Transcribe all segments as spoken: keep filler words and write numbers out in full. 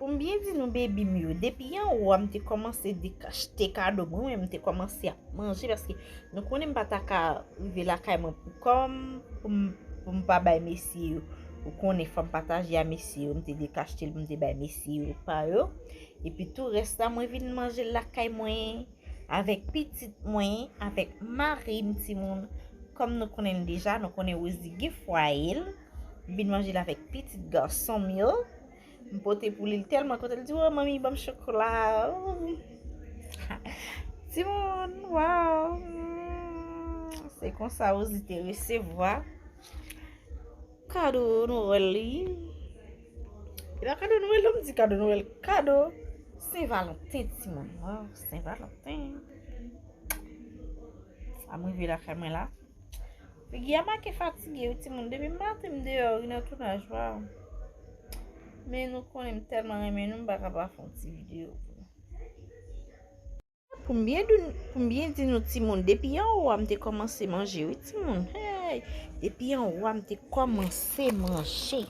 Pou m byen di nou, baby m yo, depi anwo a, m te kòmanse dekachte kado mwen, mwen, m te kòmanse ap manje, paske nou konnen m pa ta ka rive lakay mwen pou kò m, pou m, pou m pa bay mesye yo. Ou konnen, fò m pataje a mesye yo, m te dekachte l pou m te bay mesye yo pa yo. Epi tou, rès la, mwen vin manje l lakay mwen avèk pitit mwen, avèk mari m, timoun. Kòm nou konnen l deja, nou konnen Rosie gen fwaye l. M vin manje l avèk pitit gason m yo. M pote pou li, l tèlman kontan, l di, "O, manmi, ban m chokola." Timoun, waw. Mm, se konsa Rosie te resevwa kado Nwèl li. E pa kado Nwèl, non, m di kado Nwèl, kado Sen Valanten, timoun. Waw, Sen Valanten. A m rive lakay mwen la. Figi a make fatige, wi, timoun. Depi maten m deyò, wi, nan tounaj, waw. Men nou konnen m tèlman renmen nou, m pa ka pa fè yon ti videyo pou nou. Pou m byen di, pou m byen di nou, timoun, depi anwo a, m te kòmanse manje, wi, timoun. Hey! Depi anwo a, m te kòmanse manje.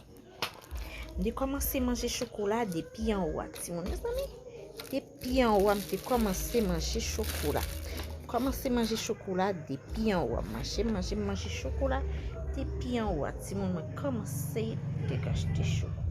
M te kòmanse manje chokola depi anwo a, timoun. Mezanmi, depi anwo a, m te kòmanse manje chokola. Kòmanse manje chokola depi anwo a. Manje, manje, manje chokola depi anwo a, timoun. Mwen kòmanse dekachte chokola.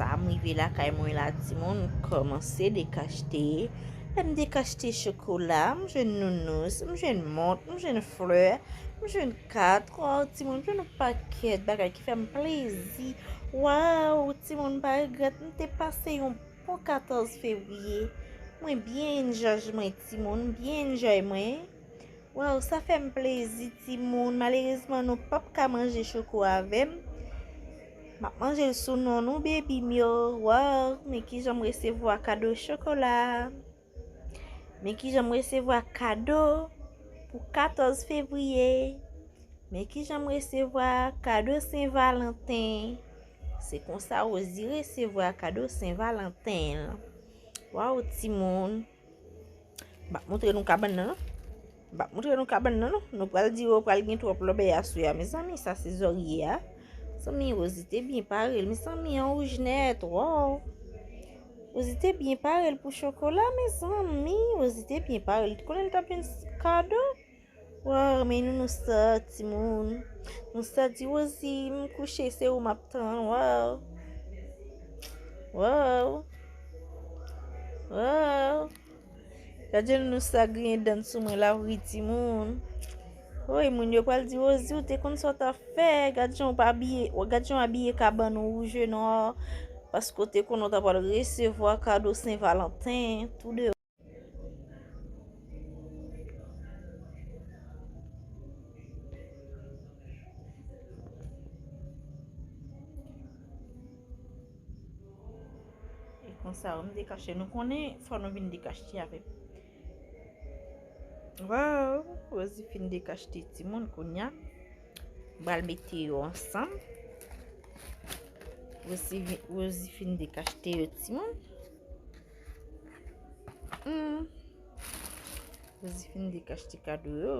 Sa m rive lakay mwen la, timoun, m kòmanse dekachte. Lè m dekachte chokola, m jwenn nounous, m jwenn mont, m jwenn flè, m jwenn kat. Waw, timoun, m jwenn yon pakèt bagay ki fè m plezi. Waw, timoun, m pa regrèt, m te pase yon bon katòz fevriye. Mwen byen enjoy mwen, timoun, m byen enjoy mwen. Waw, sa fè m plezi, timoun. Malerezman, nou p ap ka manje choko avè m. M ap manje l sou non nou, baby m yo. Waw, men kijan m resevwa kado chokola. Men kijan m resevwa kado pou katòz fevriye. Men kijan m resevwa kado Sen Valanten. Se konsa Rosie resevwa kado Sen Valanten l. Waw, timoun. M ap montre nou kabann nan, non. M ap montre nou kabann nan, non. Nou pral di yo pral gen twòp lòbèy aswè a, mezanmi, sa se zòrye a. Zanmi, Rosie te byen pare l, mezanmi, an wouj nèt, waw. Rosie te byen pare l pou chokola, mezanmi. Rosie te byen pare l. Konnen l t ap jwenn kado? Waw, men nou, nou sa, timoun. Nou sa di, Rosie, m kouche, se ou m ap tann, waw. Waw. Waw. Gad jan nou sa griyen dan sou mwen la, wi, timoun. Woy, moun yo pral di, Rosie, ou te konn sa w t ap fè. Gad jan w pa abiye, gad jan w abiye kabann ou wouj e nwa. Paske w te konn ou ta pral resevwa kado Sen Valanten, tou de. E konsa, m dekache. Nou konnen, fò nou vin dekache avè m. Waw, Rosie fin dekache timoun kounya. M pral mete yo ansanm. Rosie vi-, Rosie fin dekache yo, timoun. Hmm. Rosie fin dekache kado yo.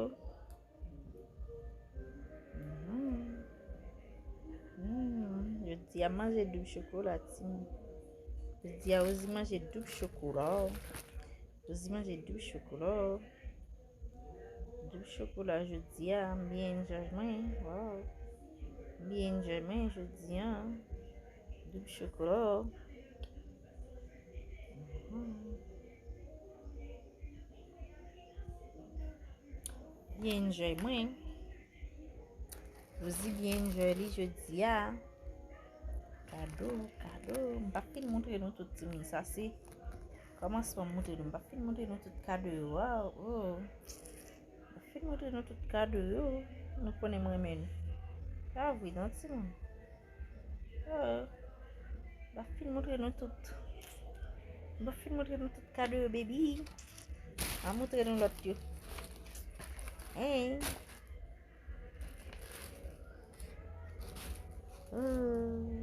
Mhm. Hmm. Jodi a manje doub chokola, timoun. Jodi a Rosie manje doub chokola. Rosie manje doub chokola. Doub chokola jodi a, m byen enjoy mwen. Waw. M byen enjoy mwen jodi a. Doub chokola. Mhm. Byen enjoy mwen. Rosie byen enjoy li jodi a. Kado, kado. M p ap fin montre nou tout, timoun. Sa se kòmansman m montre nou. M p ap fin montre nou tout kado yo a. Oh. M p ap fin montre nou tout kado yo. Nou konnen m renmen nou. Pa vre, non, timoun? Oh. M p ap fin montre nou tout. M p ap fin montre nou tout kado yo, baby. M a montre nou lòt yo. Hey. Hmm.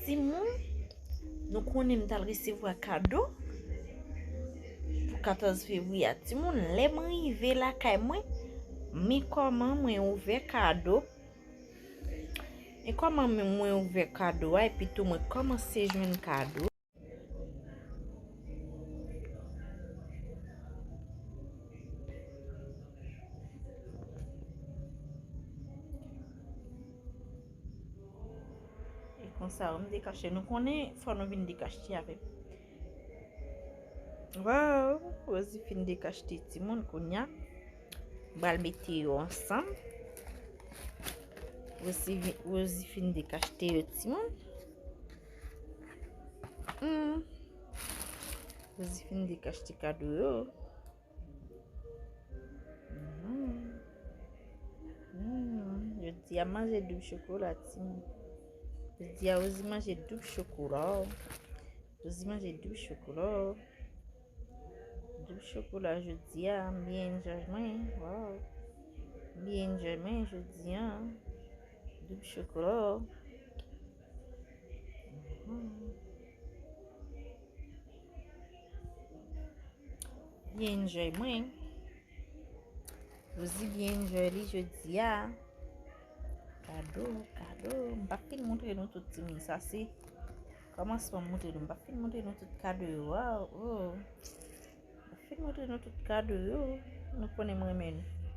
Timoun, nou konnen m t al resevwa kado pou katòz fevriye a. Timoun, lè m rive lakay mwen, men kòman mwen ouvè kado. Men kòman mwen ouvè kado a, epi tou mwen kòmanse jwenn kado. E konsa, m dekache. Nou konnen, fò nou vin dekache avè m. Waw, Rosie fin dekache timoun kounya. M pral mete yo ansanm. Rosie vi-, Rosie fin dekache yo timoun. Hmm. Rosie fin dekache kado yo. Hmm. Hmm. Jodi a manje doub chokola, timoun. Jodi a Rosie manje doub chokola. Rosie manje doub chokola. Doub chokola jodi a, m byen enjoy mwen. Waw. M byen enjoy mwen jodi a. Doub chokola. Mhm. Byen enjoy mwen. Rosie byen enjoy li jodi a. Kado, kado. M pa fin montre nou tout timoun. Sa se kòmansman m montre nou. M pa fin montre nou tout kado yo. Waw, oh. M pa fin montre nou tout kado yo. Nou konnen m renmen nou.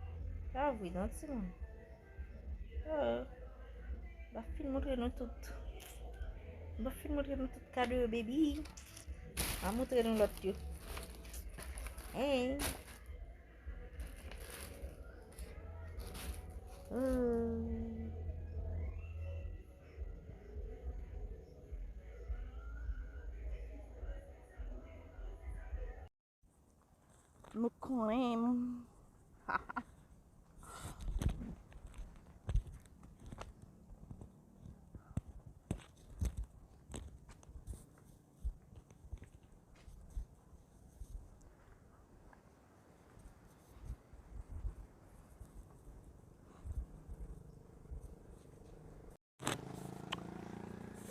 Pa vre non timoun. Oh. M pa fin montre nou tout. M pa fin montre nou tout kado yo, baby. M a montre nou lòt yo. Hey. Hmm. Nou konnen.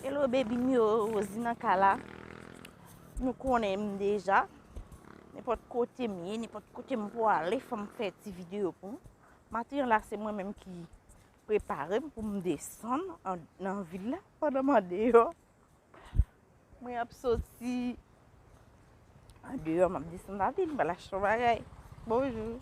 Hello baby m yo, Rosie nan kay la. Nou konnen m deja. Nenpòt kote m ye, nenpòt kote m pwale, fò m fè ti videyo pou nou. Maten an la, se mwen menm ki prepare m pou m desann an, nan vil la, pandan m andeyò. Mwen ap soti andeyò, m ap desann lavil, m pral achte yon bagay. Bonjou.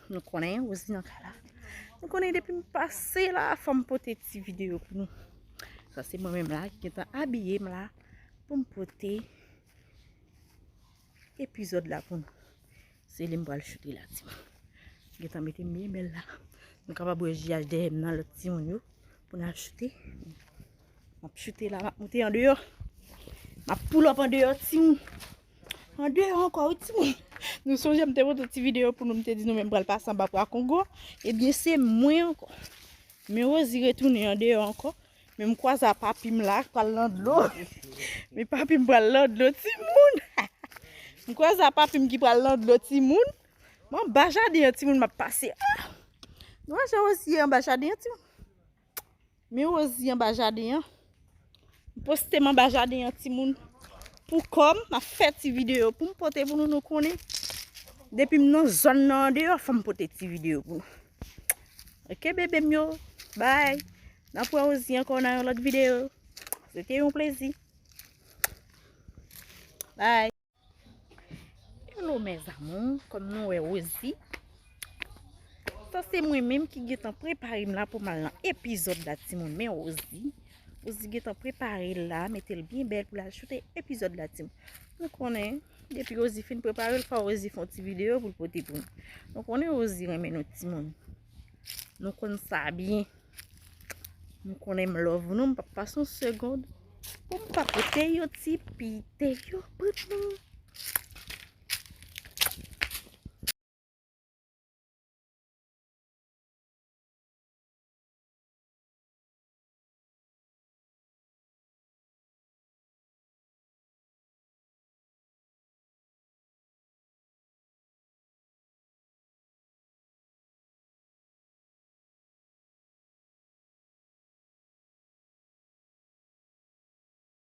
Nou konnen Rosie nan kay la. Nou konnen depi m pase la, fò m pote ti videyo pou nou. Sa se mwen menm la ki gentan abiye m la pou m pote epizòd la pou nou. Se li m pral choute la, timoun. Gentan mete m byen bèl la. Nou kapab wè jiyaj dèyè m nan lòt timoun yo pou n al choute. M ap choute la, m ap moute andeyò. M ap pull up andeyò, timoun. Andeyò ankò, wi, timoun. Nou sonje m te pote ti videyo pou nou, m te di nou menm pral pase anba Pwa Kongo. Ebyen, se mwen ankò. Men Rosie retounen andeyò ankò. Men m kwaze a papi m la, k pral nan dlo. Men papi m pral nan dlo, timoun. M kwaze a papi m ki pral nan dlo, timoun. M anba jaden an, timoun, m ap pase. Ah! Nou wè jan Rosie ye anba jaden an, timoun. Men Rosie anba jaden an. M poste m anba jaden an, timoun. Pou kò m, m ap fè ti videyo pou m pote pou nou, nou konnen. Depi m nan zòn nan andeyò, fò m pote ti videyo pou nou. Ok, bebe m yo. Bye. N ap wè Rosie ankò nan yon lòt videyo. Se te yon plezi. Bye. Hello mes amours, kòm nou wè Rosie, Sa se mwen menm ki gentan prepare m la pou m al nan epizòd la, timoun. Men Rosie, Rosie gentan prepare l la, mete l byen bèl pou l al choute epizòd la, timoun. Nou konnen, depi Rosie fin prepare l, fò Rosie fè yon ti videyo pou l pote pou nou. Nou konnen Rosie renmen nou, timoun. Nou konn sa byen. Nou konnen m love nou, m p ap pase yon segond pou m pa pote yon ti pite yo pou nou.